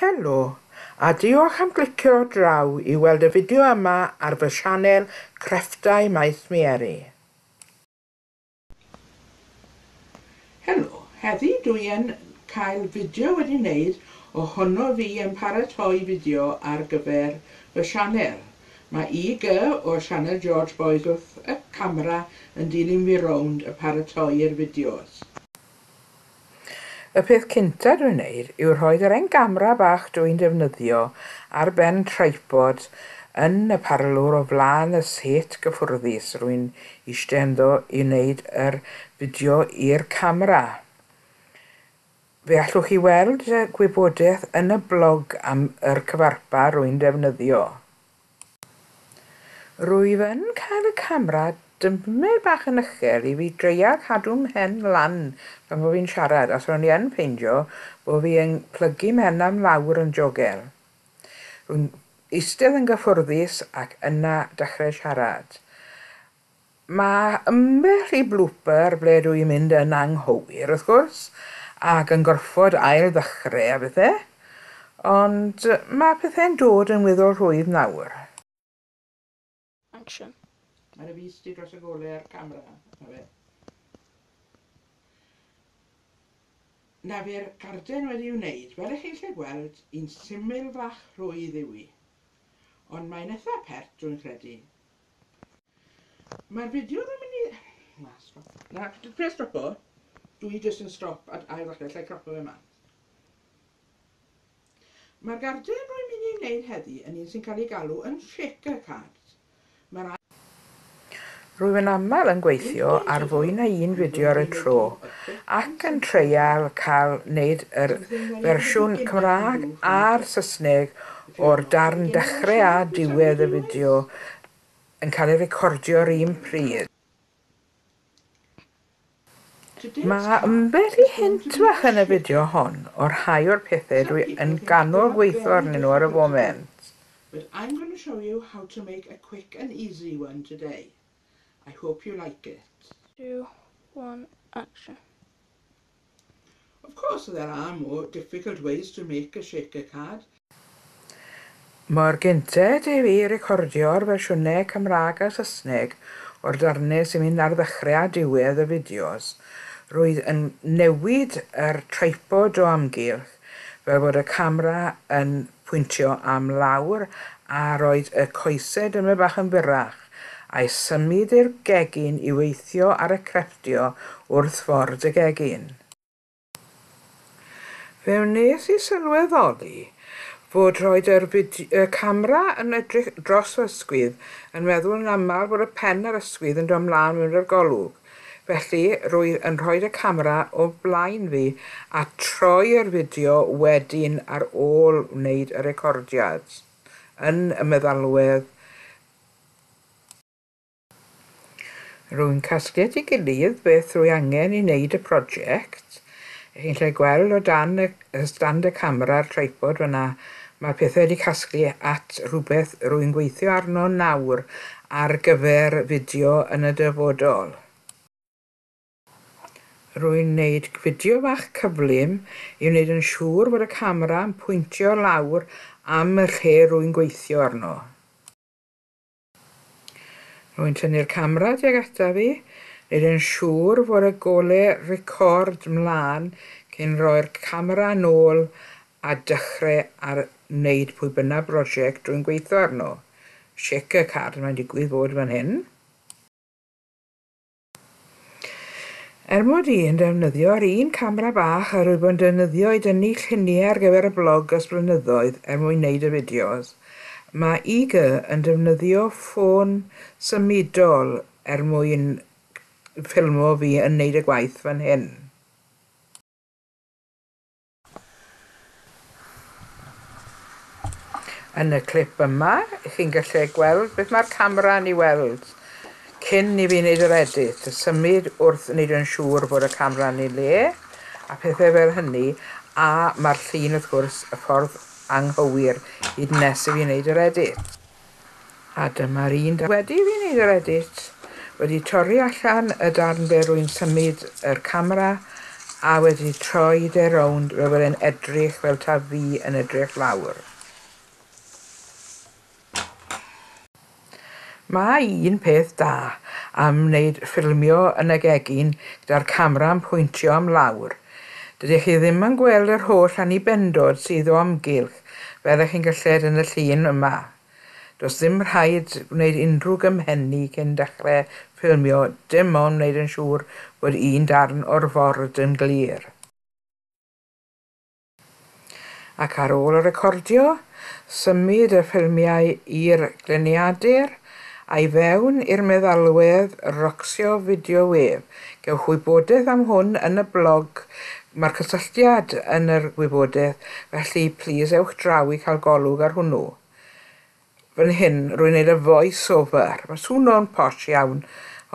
Helo, a diolch am glicio draw i weld y fideo yma ar fy sianel Crefftau Maes Mieri. Helo, heddi dwi yn cael fideo wedi wneud ohono fi yn paratoi fideo ar gyfer fy sianel. Mae IG o sianel George Boys wrth y camera yn dilyn fi rownd y paratoi'r fideos. Y peth cynta dwi'n neud yw rhoid yr hen gamera bach dwi'n defnyddio ar ben tripod yn y parlwr o flaen y set gyffwrddus rwy'n eistedd ynddo i wneud yr fideo i'r camera. Fe allwch chi weld y gwybodaeth yn y blog am yr cyfarpar rwy'n defnyddio. Rwyf yn cael y camera dymed bach yn uchel i fi dreial cadw mhen lan pan bo fi'n siarad, a so o'n i yn ffeindio bo fi yn plygu mhen am lawr yn diogel. Rwy'n eistedd yn gyffwrddus ac yna dechrau siarad. Mae ambell i blooper ble dwi'n mynd yn anghywir, wrth gwrs, ac yn gorfod ail ddechrau a bethau, ond mae pethau'n dod yn weddol rhwydd nawr. Action. Mae 'na fys di dros y golau a'r camera, na fe. Na fe'r garden wedi wneud, fel ych chi'n gallu gweld, un syml fach rhwydd yw hi. Ond mae'n eitha pert, dwi'n credu. Mae'r fideo rwy'n mynd i... Na, stop. Na, press stop o. Dwi jyst yn stop a ail ddechrau, lle cropo fe mas. Mae'r garden rwy'n mynd i wneud heddi yn un sy'n cael ei galw yn shaker card. Mae'r Rwyf yn aml yn gweithio ar fwy na un fideo ar y tro ac yn treial cael wneud yr fersiwn Cymraeg a'r Saesneg o'r darn dechrau a diwedd y fideo yn cael ei recordio'r un pryd. Mae ambell i hint fach yn y fideo hon o rhai o'r pethau dwi yn ganol gweithio arnyn nhw ar y foment. But I'm going to show you how to make a quick and easy one today. I hope you like it. 2, 1, action. Of course there are more difficult ways to make a shaker card. Mor gynted i fi recordio'r fersiynau Cymraeg a Saesneg o'r darnau sy'n mynd ar ddechrau a diwedd y fideos, roedd yn newid yr tripod o amgylch fel bod y camera yn pwyntio am lawr a roedd y coesau dyma bach yn fyrrach a'i symud i'r gegin i weithio ar y crefftio wrth ford y gegin. Fe wnes i sylweddoli fod rhoid yr y camera yn edrych dros fy ysgwydd yn meddwl yn aml bod y pen ar ysgwydd yn dod mlaen mewn i'r golwg. Felly, rwy yn rhoid y camera o blaen fi a troi'r fideo wedyn ar ôl wneud y recordiad yn y meddalwedd. Rwy'n casglu at ei gilydd beth rwy angen i wneud y prosiect. Chi'n gallu gweld o dan y stand y camera a'r tripod fyna, mae pethau wedi casglu at rhywbeth rwy'n gweithio arno nawr ar gyfer fideo yn y dyfodol. Rwy'n wneud fideo fach cyflym i wneud yn siŵr bod y camera yn pwyntio lawr am y lle rwy'n gweithio arno. Rwy'n tynnu'r camera tuag ata fi, wneud yn siŵr fod y golau record mlaen cyn rhoi'r camera nôl a dechrau ar wneud pwy bynnag brosiect rwy'n gweithio arno. Shaker card mae'n digwydd fod fan hyn. Er mod i yn defnyddio'r un camera bach a rwyf yn defnyddio i dynnu lluniau ar gyfer y blog ers blynyddoedd er mwyn wneud y fideos, mae IG yn defnyddio ffôn symudol er mwyn ffilmo fi yn wneud y gwaith fan hyn. Yn y clip yma, chi'n gallu gweld beth mae'r camera yn ei weld cyn i fi wneud yr edit, y symud wrth wneud yn siŵr bod y camera yn ei le, a pethau fel hynny, a mae'r llun wrth gwrs y ffordd anghywir hyd nes i fi wneud yr edit. A dyma'r un wedi i fi wneud yr edit, wedi torri allan y darn ble rwy'n symud yr camera A wedi troi de rownd fel bod e'n edrych fel ta fi yn edrych lawr. Mae un peth da am wneud ffilmio yn y gegin gyda'r camera'n pwyntio am lawr. Dydych chi ddim yn gweld yr holl annibendod sydd o amgylch fel ych chi'n gylled yn y llun yma. Does ddim rhaid gwneud unrhyw gymhenni cyn dechrau ffilmio, dim ond wneud yn siŵr bod un darn o'r ford yn glir. Ac ar ôl y recordio, symud y ffilmiau i'r gliniadur a'i fewn i'r meddalwedd Roxio Video Wave. Gewch wybodaeth am hwn yn y blog. Mae'r cysylltiad yn yr wybodaeth, felly plis ewch draw i cael golwg ar hwnnw. Fan hyn, rwy'n neud y voice over. Mae swno'n posh iawn,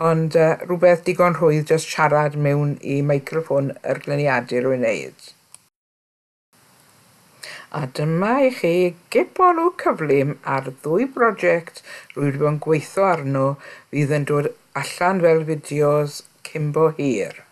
ond rhywbeth digon rhwydd jyst siarad mewn i microffon yr gliniadur rwy'n neud. A dyma i chi gipolwg cyflym ar ddwy brosiect rwy wedi bod yn gweithio arno fydd yn dod allan fel fideos cyn bo hir.